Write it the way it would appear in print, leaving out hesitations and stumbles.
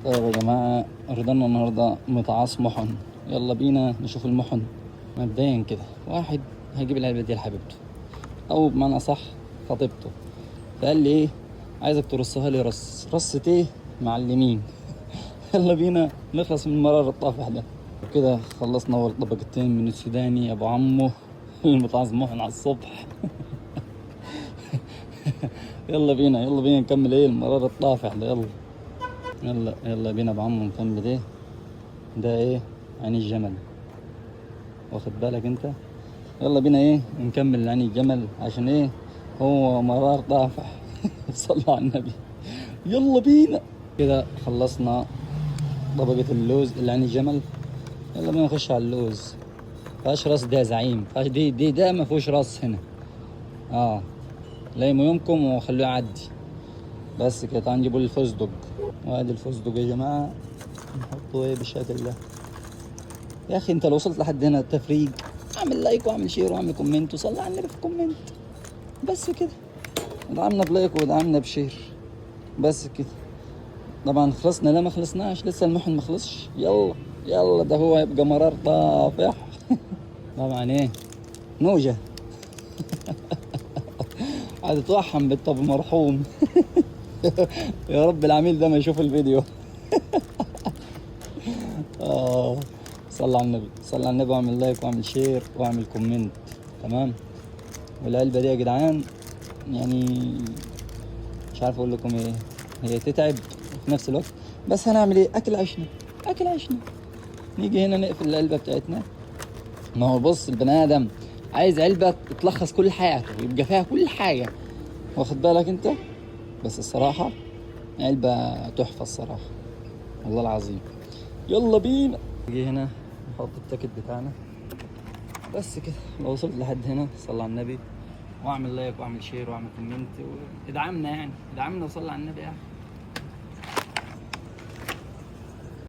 طيب يا جماعة، رضانا النهاردة متعاص محن. يلا بينا نشوف المحن. مبدئيا كده واحد هيجيب العلبة دي لحبيبته، أو بمعنى أصح خطيبته، فقال لي إيه، عايزك ترصها لي رص رصة إيه معلمين. يلا بينا نخلص من مرار الطافح ده. كده خلصنا أول طبقتين من السوداني أبو عمو المتعاص محن على الصبح. يلا بينا، يلا بينا نكمل إيه المرار الطافح ده. يلا يلا يلا بينا ابو عمو نكمل ايه ده، ايه عين الجمل، واخد بالك انت. يلا بينا ايه نكمل عين الجمل عشان ايه هو مرار طافح. صلى على النبي. يلا بينا. كده خلصنا طبقة اللوز اللي عين الجمل. يلا بينا نخش على اللوز. فيهاش راس ده يا زعيم، فيهاش دي دي ده ما فيهوش راس هنا. ليموا يومكم وخلوه يعدي. بس كده. تعالوا نجيبوا الفستق، وادي الفستق يا جماعة نحطه ايه بالشكل ده. يا اخي انت لو وصلت لحد هنا التفريج، اعمل like واعمل share واعمل comment وصلي على النبي في comment. بس كده، ادعمنا ب like وادعمنا ب share. بس كده. طبعا خلصنا؟ لا ما خلصناش، لسه المحن ما خلصش. يلا يلا، ده هو يبقى مرار طافح. طبعا ايه نوجه هتتوحم بالطب مرحوم. يا رب العميل ده ما يشوف الفيديو. صلى على النبي، صلى على النبي، واعمل like واعمل share واعمل comment. تمام. والعلبة دي يا جدعان مش عارف اقول لكم ايه، هي تتعب في نفس الوقت، بس هنعمل ايه، اكل عيشنا، اكل عيشنا. نيجي هنا نقفل العلبة بتاعتنا. ما هو بص، البني ادم عايز علبة تلخص كل حياته، يبقى فيها كل حاجة، واخد بالك انت. بس الصراحة علبة تحفة الصراحة والله العظيم. يلا بينا نيجي هنا نحط ال ticket بتاعنا. بس كده. لو وصلت لحد هنا صلى على النبي، واعمل like واعمل share واعمل comment وادعمنا، ادعمنا وصلي على النبي يا اخي.